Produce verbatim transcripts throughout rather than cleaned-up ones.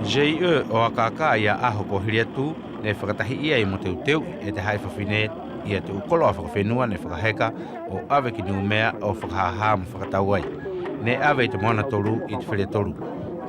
J E ʻo Akaka ia ʻaho kua hili atu, neʻe fakatahiʻi ai mo teuteuʻi e te haʻi fafine ia te ʻu koloa fakafenua neʻe fakaheka ʻo ʻave ki Numea ʻo fakahāhā mo fakatau ai. Neʻe ʻave ʻi te Moana tolu ʻi te Felia tolu.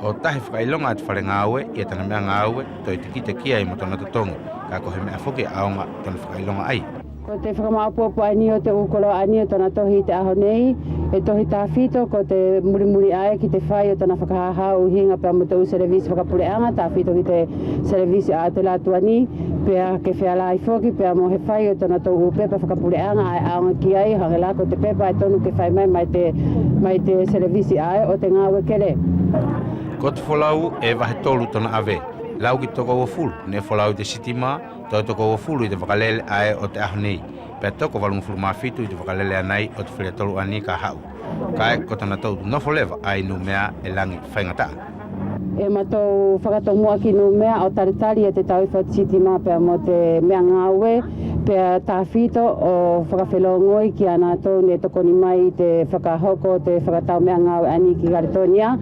ʻO tahi fakaʻiloga ʻa te fale gāue ia tana meʻa gāue, toe te kite ki ai mo tona totogi, kaʻe ko he meʻa foki ʻaoga tona fakaʻiloga ai. Ko te fakamaʻopoʻopo ʻaeni ʻo te ʻu koloa ʻaeni ʻo tona tohi ʻi te ʻaho nei, ʻe tohi tafito ko te mulimuli ʻae ki te fai ʻo tona fakahāhā ʻuhiga pea mo te ʻu selevisi fakapuleʻaga, tafito ki te selevisi ʻa te latuani, pea ke feala ai foki pea mo he fai ʻo tona tou ʻu pepa fakapuleʻaga ʻae ʻaoga ki ai, hage la ko te pepa ʻe tonu ke fai mai mai te, mai te selevisi ʻae ʻo te gāue kele. Ko te folau ʻe vahe tolu tona ʻave, lau ki te toko uafulu neʻe folau ʻi te sitima, toe toko uafulu ʻi te vakalele ʻae ʻo te ʻaho nei, pea toko valugafulu ma fitu ʻi te vakalele anai ʻo te Felia tolu ʻaeni ka haʻu. Kaʻe ko tona tou nofo leva ʻi Numea ʻe lagi faigataʻa. ʻE matou fakatomuʻa ki Numea ʻo talitali ia te tauifa ʻo te sitima pea mo te meʻa gāue, pea tafito ʻo fakafelogoi kia natou neʻe tokoni mai ʻi te fakahoko ʻo te fakatau meʻa gāue ʻaeni ki Kaletonia.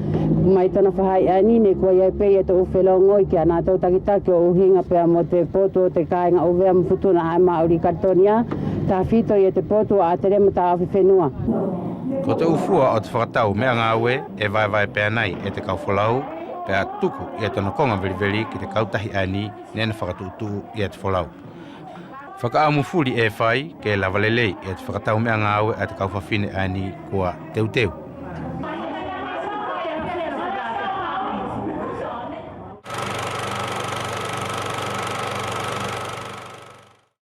Mai tona faʻahi ʻaeni neʻe kua ʻi ai pe ia te ʻu felogoi kia natou takitaki ʻo ʻuhiga pea mo te potu ʻo te kāiga ʻUvea mo Futuna ʻae maʻuli ʻi Kaletonia, tafito ia te potu ʻo ʻAtele mo Taʻofifenua. Ko te ʻu fua ʻo te fakatau meʻa gāue ʻe vaevae pe anai e te kau folau, pea tuku ia tona koga veliveli ki te kautahi ʻaeni neʻe ina fakatuʻutuʻu ia te folau. Fakaʻamu fuli ʻe fai ke lava lelei ia te fakatau meʻa gāue ʻa te kau fafine ʻaeni kua teuteu.